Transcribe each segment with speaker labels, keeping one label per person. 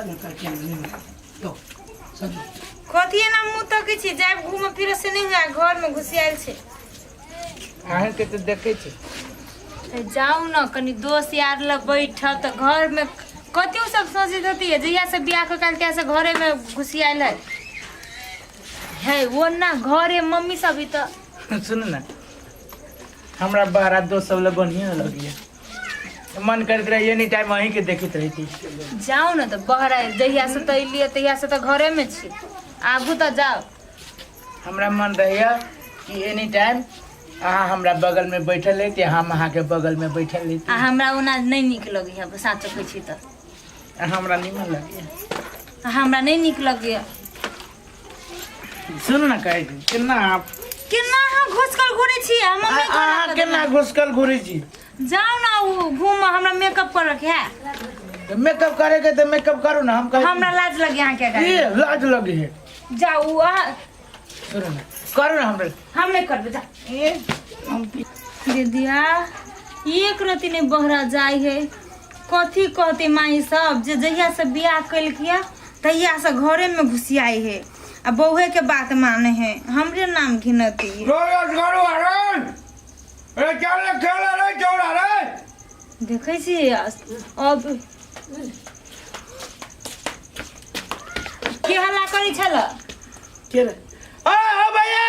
Speaker 1: ने करके नहीं तो सब।
Speaker 2: कथी एना मुँह तकै छी? जायब घूमऽ फिरऽ से नहि हुए, घरमे घुसियायल छै।
Speaker 3: अहाँके तऽ देखै छी।
Speaker 2: तऽ जाउ ने कनि दोस्त यार लग बैठब, तऽ घरमे कथी ओ सब सोचैत होती। जहिया से बियाह कऽ काल्हि तहिया से घरेमे घुसियायल है है वो ना घरे मम्मी सब भी तऽ।
Speaker 3: सुनू ने, हमरा बड़ा दोस्त सब लग बढ़िया लगिया, मन करैत रहे एनी टाइम अहीं के देखैत रहती।
Speaker 2: जाउ ने तऽ बहरा, जहिया से तऽ एलियै तहिया से तऽ घरेमे छी, आगू तऽ जाउ।
Speaker 3: हमरा मन रहैया कि एनी टाइम अहाँ हमरा बगल में बैठल रहती, हम अहाँ के बगल में बैठल रहती।
Speaker 2: आ हमरा ओना नहि नीक लगैया, साँचो कहै छी तऽ।
Speaker 3: आ हमरा निमन लगैया।
Speaker 2: आ हमरा नहि नीक लगैया।
Speaker 3: सुनू ने, कहै छी केना आप
Speaker 2: केना अहाँ घुसकल घुरै छी आ मम्मी
Speaker 3: आ- अहाँ केना घुसकल घुरै छी?
Speaker 2: जाउ ने ओ घूम, हमरा मेकअप करऽ के है।
Speaker 3: तऽ मेकअप करे के तऽ मेकअप करू ने, हम कहै
Speaker 2: हमरा लाज लगे अहाँके
Speaker 3: ई
Speaker 2: अगाड़ी।
Speaker 3: लाज लगे है?
Speaker 2: जाउ अहाँ।
Speaker 3: सुनू ने, करू ने हमरा।
Speaker 2: हम नहि करबै, जा।
Speaker 3: ए, हम
Speaker 2: दीदिया, एक रति नहि बहरा जाइ है। कथी कहते माई सब जे जहिया से बियाह केलकिया तहिया से घरे में घुसियाई है आ बौहे के बात माने है, हमरे नाम घिनती है।
Speaker 3: अरे चल रे, खेल रे चौड़ा रे।
Speaker 2: देखै छी अब के हल्ला करै छल?
Speaker 3: के रे? ओ ओ भैया,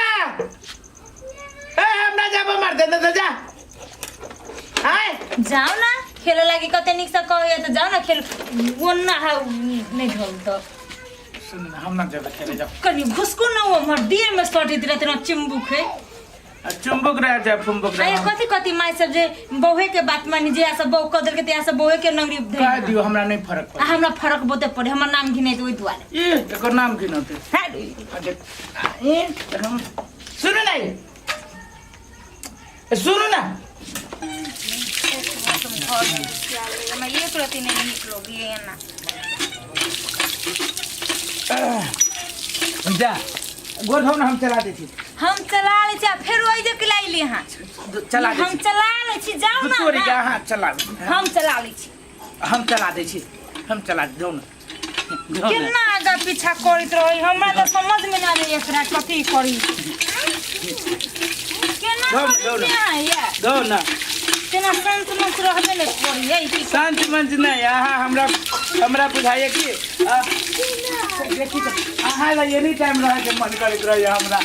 Speaker 3: ए हम ना जाबो, मार दे दे जा आय।
Speaker 2: जाओ ना खेले लागी, कते नीक से कहैया तऽ जाओ ना खेल। ओना है नहि ढल तऽ।
Speaker 3: सुन ना, हम ना जाबो खेले, जाओ।
Speaker 2: कनि घुसकू ना, उम्हर देह में सटैत रहत ना चिम्बुक है।
Speaker 3: आ चुम्बुक रह जा, फुम्बुक
Speaker 2: अरे
Speaker 3: रह।
Speaker 2: कथी कथी माय सब जे बौहे के बात मानी, जे सब बहू कह देलकै तहिया सब बौहे के नगरी
Speaker 3: कह दियो, हमरा नहीं फर्क
Speaker 2: आ
Speaker 3: पड़े।
Speaker 2: हमरा फरक बहुते पड़े, हमर नाम घिनै ओहि दुआरे।
Speaker 3: ए एकर नाम गिनौते?
Speaker 2: है।
Speaker 3: आ देख, आ, ए हम सुनू ना, ए, सुनू ना।
Speaker 2: हमरा एक रति नहीं नीक लगैए एना।
Speaker 3: जा गोर धो ना, हम चला दै छी।
Speaker 2: हम चला लै छी आ फेर ओहि जे लाइली अहाँ।
Speaker 3: चला दै
Speaker 2: हम
Speaker 3: छी।
Speaker 2: चला लै छी, जाउ ना।
Speaker 3: तोरी के
Speaker 2: अहाँ।
Speaker 3: अहाँ चला।
Speaker 2: हम चला लै छी।
Speaker 3: हम चला दै छी, हम चला दौ ना, दौ ना।
Speaker 2: केना आगा पीछा करैत रहै, हमरा तऽ समझ में ना आबै एकरा कथी करी केना।
Speaker 3: दौ ना,
Speaker 2: करै
Speaker 3: दौ ना।
Speaker 2: छी अहाँ ये?
Speaker 3: दौ ना।
Speaker 2: केना शांत मंच रहबे ने करी है की?
Speaker 3: शांत मंच नहीं, अहाँ हमरा हमरा बुझाइए कि देखी तऽ अहाँ लग एनी टाइम रहै के मन करैत रहैए हमरा।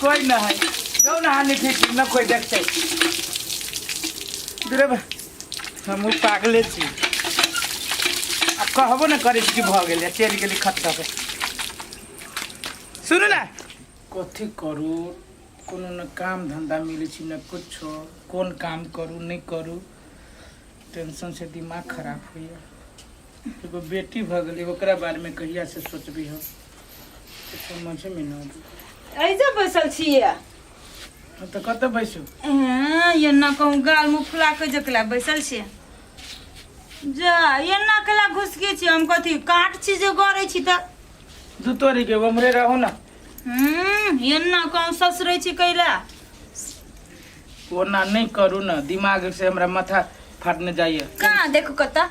Speaker 3: कोइ न है, दौ ना, हानि ठीक न कोइ देखतै। दूरे बा, हमहूँ पागले छी आ कहबो ने करै छी कि भऽ गेलै, चलि गेली खत दऽ के। सुनू ने, कथी करू? कोनो ने काम धंधा मिलै छै ने कुछो। कोन काम करू, नहि करू, टेंशन से दिमाग खराब होइए। एगो बेटी भऽ गेलै, ओकरा बारेमे कहिया से सोचबी हम, समझे में न आबै।
Speaker 2: ऐसे बैसल छियै?
Speaker 3: हम तऽ कतऽ बैसू?
Speaker 2: एना कहूँ गाल मुँह फुला के जकला बैसल छियै। जा, एना केला घुसके छी? हम कथी काट छी जे गरै छी तऽ?
Speaker 3: दू तोरी के, उम्हरे रहू ना।
Speaker 2: एना कहूँ ससुरै छी कैला?
Speaker 3: ओना नहि करू ने, दिमाग से हमरा माथा फाटने जाइए।
Speaker 2: कहाँ देखू, कतऽ?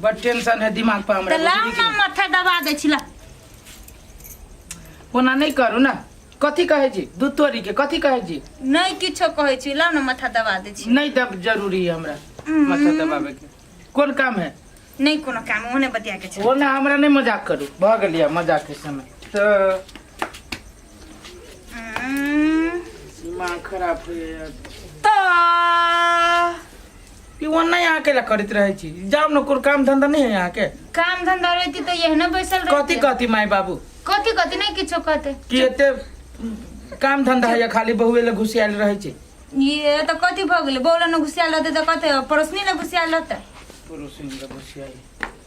Speaker 3: बड टेंशन है दिमाग पर हमरा।
Speaker 2: तऽ लाउ
Speaker 3: बुझली कि
Speaker 2: ना, माथा दबा दै छी, ला।
Speaker 3: ओना नहि करू ने। कथी कहै छी दू तोरी के, कथी कहै छी?
Speaker 2: नहि किछो कहै छी, लाउ ने माथा दबा दै छी।
Speaker 3: नहीं तब जरूरी है हमरा माथा दबावे के? कोन काम है?
Speaker 2: नहि कोनो काम, ओहने बतिया के छै।
Speaker 3: ओना हमरा नहि मजाक करू, भऽ गेल यऽ मजाक के समय तऽ। दिमाग खराब होइए।
Speaker 2: तऽ
Speaker 3: ई ओना अहाँ केला करैत रहै छी? जाउ ने, कोन काम धंधा नहि है अहाँके?
Speaker 2: काम धंधा रहती तऽ एहने बैसल
Speaker 3: कथी
Speaker 2: रहती?
Speaker 3: कहती माय बाबू?
Speaker 2: कथी कथी? नहि किछो कहते।
Speaker 3: कि एते काम धंधा है, खाली बहुए लए घुसियाल रहै छै।
Speaker 2: ये तऽ कथी भऽ गेलै? बौला ने घुसियाल रहतै तऽ कथी पड़ोसनी लए घुसियाल रहतै?
Speaker 3: पड़ोसिन लए घुसियाल।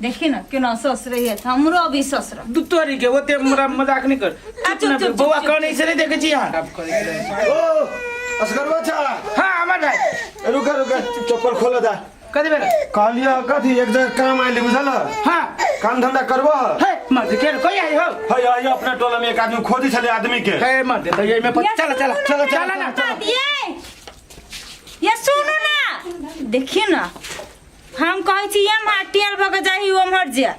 Speaker 2: देखी ने केना सस रही है, हमरो अभी सस रह।
Speaker 3: दू तोरी के, ओते हमरा मजाक नहि कर।
Speaker 2: आ,
Speaker 3: चुप
Speaker 2: चुप,
Speaker 3: ना।
Speaker 2: चुप,
Speaker 3: बौआ
Speaker 2: चुप,
Speaker 3: कनै से नहि देखै छी अहाँ? आब करैत रहै छी।
Speaker 4: ओ असगरवा छा।
Speaker 3: हाँ अमर भाई।
Speaker 4: रुक रुक, चप्पल खोल दा।
Speaker 3: कथी भेल?
Speaker 4: कहलिए कथी, एक जगह काम आइल बुझल?
Speaker 3: हाँ।
Speaker 4: काम धंधा करबो?
Speaker 3: हे मर्द के कोई आई हो?
Speaker 4: है है, अपना टोला में एक आदमी खोजी छले आदमी के।
Speaker 3: हे मर्द, तो ये में चल चल
Speaker 4: चल,
Speaker 3: चल ना।
Speaker 2: ये ये सुनू ना, देखिए ना, हम कहै छी एम्हर टेल भऽ के जाही, ओम्हर जे।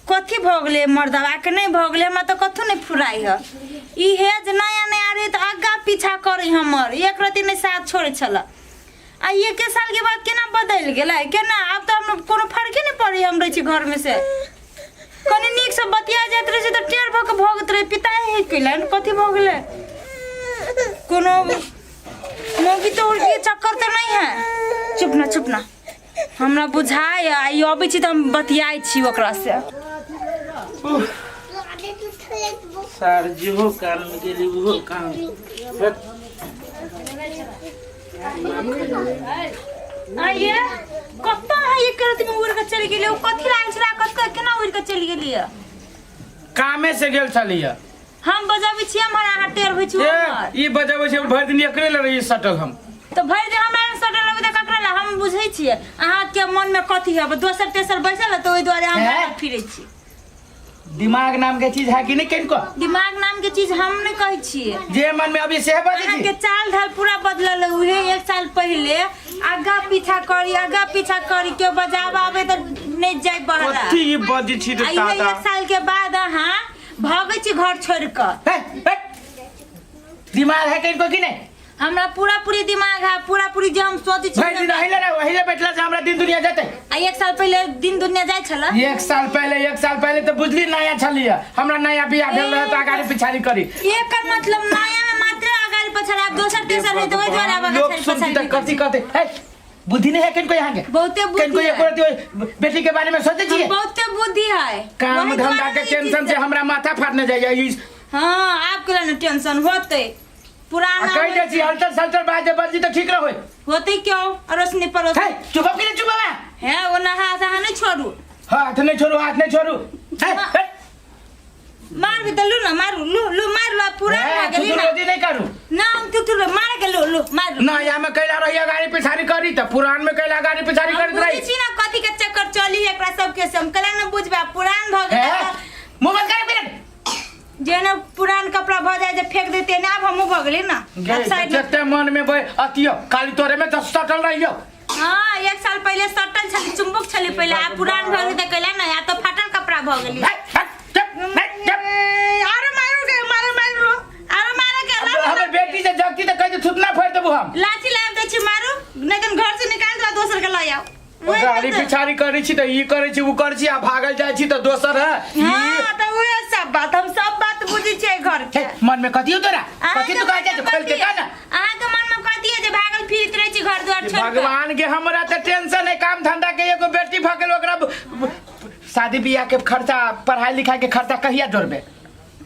Speaker 2: कथी भऽ गेलै मर्दवा के नहि भऽ गेलै हमरा तऽ कथो नहि फुराइ है ई हे जे नया नया रहै तऽ आगा पीछा करै हमर एक रति नहि साथ छोड़ै छलै आ एके साल के बाद केना बदलि गेलै केना आब तऽ हमरा कोनो फर्के नहि पड़ै हम रहै छी घरमे से कनि नीकसँ बतिया जाइत रहै छै तऽ टेढ़ भऽ कऽ भगैत रहै पिताए हे केलनि कथी भऽ गेलै कोनो मौगी तोड़ के चक्कर तऽ नहि है चुप ना चुप ना हमरा बुझाय आ ई अबै छी तऽ हम बतियाइ छी ओकरासँ
Speaker 3: सर जेहो काम में गेली उहो काम
Speaker 2: आइए कतऽ अहाँ एक रति में उड़ि कऽ चलि गेलियै ओ कथी लागल छलै कतऽ केना उड़ि कऽ चलि गेलियै
Speaker 3: कामे से गेल छलियै
Speaker 2: हम बजाबै छी हमर अहाँ टेर होइ छी
Speaker 3: ए
Speaker 2: हमर
Speaker 3: ई बजाबै छै भरि दिन एकरे लए रही सटल हम
Speaker 2: तऽ भरि दिन हमरा सटल रहबै तऽ ककरा लए हम बुझै छियै अहाँके मनमे कथी है दोसर तेसर बैसल है तऽ ओहि दुआरे हम
Speaker 3: हैं?
Speaker 2: बाहर फिरै छी
Speaker 3: दिमाग नाम के चीज है कि नहीं किनको
Speaker 2: दिमाग नाम के चीज हम नहीं कहै छियै
Speaker 3: जे मन में अभी से बजै
Speaker 2: अहाँके
Speaker 3: छी
Speaker 2: चाल ढाल पूरा बदलल है उहे एक साल पहिले आगा पीछा करी आगा पीछा करी केओ बजाबऽ आबै तऽ नहि जाय बहरा
Speaker 3: कथी ई बजै छी रे
Speaker 2: आ इहे
Speaker 3: दादा
Speaker 2: एक साल के बाद अहाँ भगै छी घर छोड़ि कऽ
Speaker 3: हे, हे। दिमाग है किनको कि नहीं
Speaker 2: हमरा पूरा पूरी दिमाग है पूरा पूरी जे हम सोचै छी
Speaker 3: भरि दिन अहिले रह अहिले बैठला से हमरा दिन दुनिया जेतै
Speaker 2: आ एक साल पहिले दिन दुनिया जाइ छल
Speaker 3: एक साल पहले एक साल पहले तो बुझली नया छलिए हमरा नया बियाह भेल रहे तऽ अगाड़ी पिछाड़ी करी
Speaker 2: एकर मतलब नया में मात्र अगाड़ी पछाड़ी आब दोसर तेसर है तऽ ओहि दुआरे आब
Speaker 3: लोग
Speaker 2: अगाड़ी
Speaker 3: सुनती
Speaker 2: पछाड़ी
Speaker 3: तऽ कथी कहते हे बुद्धि नहीं है किनको यहाँ के
Speaker 2: बहुते
Speaker 3: किनको
Speaker 2: बुद्धि
Speaker 3: एको
Speaker 2: है
Speaker 3: रति बेटी के बारे में सोचे छिए
Speaker 2: बहुते बुद्धि है
Speaker 3: काम
Speaker 2: वही
Speaker 3: धंधा
Speaker 2: दुआरे
Speaker 3: के
Speaker 2: ने ई
Speaker 3: टेंशन
Speaker 2: चीज
Speaker 3: से हमरा माथा फाटने जाइए ई
Speaker 2: हाँ आपके लिए टेंशन होते पुराना
Speaker 3: आ कहि दै छी हलचल सलचल बात जे बजली तऽ ठीक रहै
Speaker 2: होते क्यों अड़ोसनी पड़ोस
Speaker 3: हे चुप कि नहीं चुप
Speaker 2: है वो नहा हाथ नहीं छोड़ू
Speaker 3: हाथ नहीं छोड़ू हाथ नहीं छोड़ू हे, हे,
Speaker 2: मार भी तो लू ना मारू लू लू मार लो पूरा
Speaker 3: हे,
Speaker 2: भऽ गेली
Speaker 3: थुथुर
Speaker 2: ना
Speaker 3: रोजी नहीं करू
Speaker 2: ना हम थुथुर मार के लू लू मार लू
Speaker 3: ना यहाँ में कैला रही गाड़ी पिछाड़ी करी तऽ पुरान में कैला गाड़ी पिछाड़ी
Speaker 2: हम
Speaker 3: करैत
Speaker 2: बुझै
Speaker 3: रही
Speaker 2: छी ना कथी के चक्कर चली एकरा सबके से हम कला ना बुझबे पुरान भऽ
Speaker 3: हे
Speaker 2: गेल
Speaker 3: मुंह बंद कर मेरे
Speaker 2: जे ना पुरान कपड़ा भऽ जाय जे फेंक देते ना आब हमहूँ भऽ गेली ना आब साइड में
Speaker 3: जते मन में बे अतियो खाली तोरे में दस सटल रहियो
Speaker 2: हाँ एक साल पहिले सटल छली चुम्बक छली पहिले आब पुरान भऽ गेली तऽ कैला ना या तो फाटल कपड़ा भऽ गेली
Speaker 3: हे, हे, चुप, हे, चुप।
Speaker 2: आरो मारू के मारू मारू लो आरो मारे के
Speaker 3: अब हमर बेटी से जगती तऽ कहै थुतना फोड़ि देबू हम
Speaker 2: लाठी लाबि दै छी मारू नहि तऽ घर से निकाल दो दोसर के लऽ आउ वही
Speaker 3: गाड़ी
Speaker 2: बात।
Speaker 3: पिछाड़ी करै छी तऽ ई करै छी ओ करै छी आ भागल जाइ छी तऽ दोसर है ई
Speaker 2: हाँ तऽ उहे सब बात हम सब बात बुझै छियै घर के
Speaker 3: हे, मन में कथी हो तोरा
Speaker 2: अहाँके
Speaker 3: कथी तू कहै
Speaker 2: मनमे
Speaker 3: छै खोल के
Speaker 2: कथी
Speaker 3: कह ना
Speaker 2: अहाँके मनमे कथी है जे भागल फिरैत रहै छी घर द्वार छोड़ि कऽ
Speaker 3: भगवान के हमरा तऽ टेंशन है काम धंधा के एगो बेटी भऽ गेल ओकरा शादी बियाह के खर्चा पढ़ाई लिखाई के खर्चा कहिया जोड़बे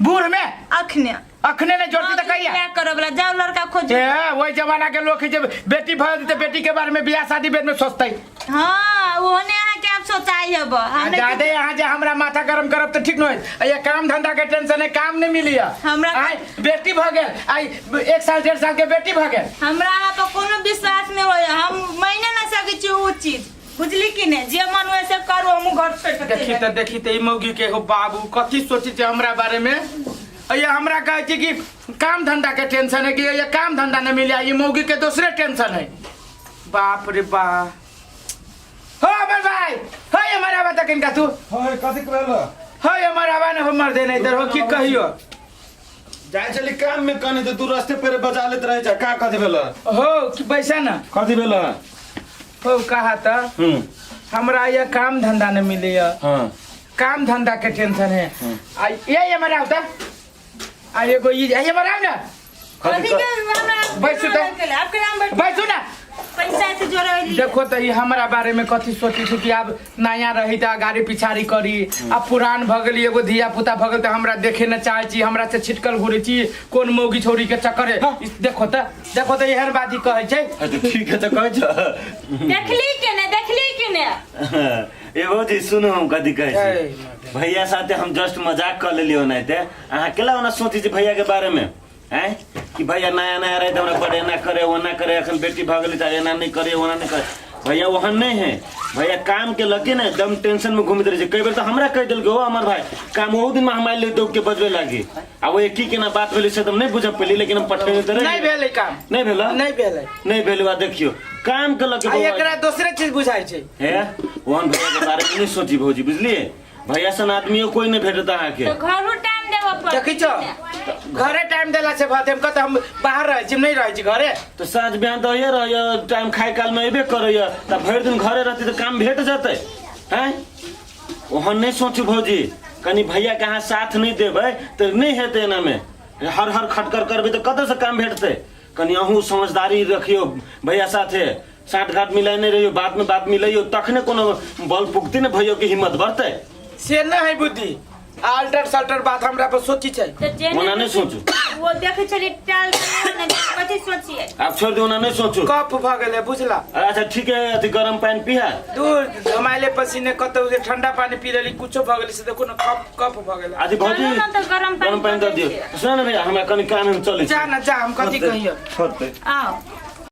Speaker 3: बूढ़ में
Speaker 2: अखने
Speaker 3: अखने नहीं जोड़ती तऽ कहिया
Speaker 2: बियाह करऽ वला जाउ लड़का खोजू
Speaker 3: ए वही जमाना के लोग है जब बेटी भऽ जेतै बेटी के बारे में बियाह शादी बेर में सोचतै
Speaker 2: हाँ ओहने अहाँके आब सोचाइ हब
Speaker 3: आ ज्यादे यहाँ जे हमरा माथा गरम करब तऽ ठीक न होइत ये काम धंधा के टेंशन है काम नहीं मिली है आइ बेटी भऽ गेल आइ एक साल डेढ़ साल के बेटी भऽ गेल
Speaker 2: हमरा अहाँ पर कोनो विश्वास नहि होइए हम मानि नहि सकै छी ओ चीज बुझली कि नहि जे मन हुए से करू हमहूँ घर छोड़ि कऽ
Speaker 3: देखी
Speaker 2: चलि
Speaker 3: तऽ देखी तऽ ई मौगी के हो बाबू कथी सोचै छै हमरा बारे में ये हमरा कहै छै कि काम धंधा के टेंशन है कि ये काम धंधा नहीं मिले ई मौगी के दूसरे टेंशन है बाप रे बा हो अमर भाई हो अमर आवा तक इनका तू
Speaker 4: हाँ कथी कहल
Speaker 3: हो अमर आवा ने हमर देने इधर हो की कहियो
Speaker 4: जाइ छली काम में कने तऽ तू रस्ते पर बजा लेत रहे जा का कथी भेल
Speaker 3: हो कि पैसा ना
Speaker 4: कथी भेल
Speaker 3: हो कहा था
Speaker 4: हम्म
Speaker 3: हमरा ये काम धंधा नहीं मिले है
Speaker 4: हाँ
Speaker 3: काम धंधा के टेंशन है आ ये अमर आवता आ एगो ई ये अमर आव ना
Speaker 2: कथी के हमरा
Speaker 3: बैसू तऽ।
Speaker 2: आपके नाम बैठ
Speaker 3: बैठू ना
Speaker 2: पंचायत से जोड़े
Speaker 3: देखो तो ये हमरा बारे में कथी सोची छी कि आब नया रही तऽ गाड़ी पिछाड़ी करी अब पुरान भऽ गेली एगो धिया पुता भऽ गेल तऽ हमरा देखे न चाहे छी हमरा से छिटकल घुरे छी कोन मौगी छौरी के चक्कर है देखो तऽ देखो तऽ एहन बात ही कहै छै
Speaker 4: अच्छा ठीक है तऽ कहै छ
Speaker 2: देखली के ने देखली के ने
Speaker 5: ए भौजी सुनू हम कथी कहै
Speaker 3: ए,
Speaker 5: छी भैया साथे हम जस्ट मजाक कऽ लेलियै ओनाहिते अहाँ केला ओना सोचै छी भैया के बारे में आँय कि भैया नया नया रहे तऽ हमरा बड़ एना करे ओना करे एखन बेटी भऽ गेलै तऽ एना नहि करे ओना नहि करे भैया ओहन नहीं है। भैया काम के लगे ना एकदम टेंशन में घूमते रहे छै। कई बेर तो हमरा कह देलकै हो हमर भाई काम ओहू दिन में हम आइल दौड़ के बजबे लागी आ वो की केना बात भेलै से त हम नहीं बुझ पेली, लेकिन हम पठेने त रही।
Speaker 3: नहीं भेलै काम।
Speaker 5: नहीं भेल?
Speaker 3: नहीं भेलै।
Speaker 5: नहीं भेल। बा देखियो काम के लगे
Speaker 3: आ एकरा दोसरे चीज बुझाइ छै।
Speaker 5: हे ओहन भैया के बारे में नहीं सोची भौजी, बुझलिए? भैया सन आदमियों कोई नहीं भेटत अहाँके।
Speaker 2: तऽ घरो टाइम देबऽ पड़त।
Speaker 3: देखै छौ, घरे टाइम देला से भात हम कहते हम बाहर रहै छी, नहीं रहै छी घरे।
Speaker 5: तो साँझ बिहान तऽ होइए रहैए, टाइम खाय काल में अयबे करैए, तऽ भरि दिन घरे रहतै तऽ काम भेट जेतै? हैं, ओहन नहीं सोचू भौजी, कनि भैया के अहाँ साथ नहीं देबै तऽ नहीं हेतै। एना में हर हर खटकर करबै तऽ कतऽ से काम भेटतै? कनि अहूँ समझदारी रखियौ, भैया साथे साठ घाट मिलाइने रहियो, बात में बात मिलैयो, तखने कोनो बल पुगते ने भैयो के हिम्मत बढ़तै।
Speaker 3: से न है बुद्धि, आल्टर सल्टर बात हमरा पर सोची छै।
Speaker 2: तऽ जेना
Speaker 5: ओना नहि सोचू।
Speaker 2: वो देखै छलियै टाल ने, कथी सोचिए?
Speaker 5: आब छोड़ दे, ओना नहीं सोचू।
Speaker 3: कफ भऽ गेलै बुझला।
Speaker 5: अच्छा ठीक है, अथी गरम पानि पीहा।
Speaker 3: दूर घमाइले पसीने कतौ जे ठंडा पानी पी लेली, कुछो भऽ गेलै से देखो न, कफ कफ भऽ गेलै।
Speaker 5: अथी भौजी
Speaker 2: चलू ने तऽ गरम पानि
Speaker 5: गरम पानि दऽ
Speaker 2: दऽ
Speaker 5: दियौ।
Speaker 2: दै छियै।
Speaker 5: सुन ने भैया, हमरा कनि काम हम चलै
Speaker 3: जा न जा, हम कथी कहियो।
Speaker 5: छोड़तै।
Speaker 2: आओ।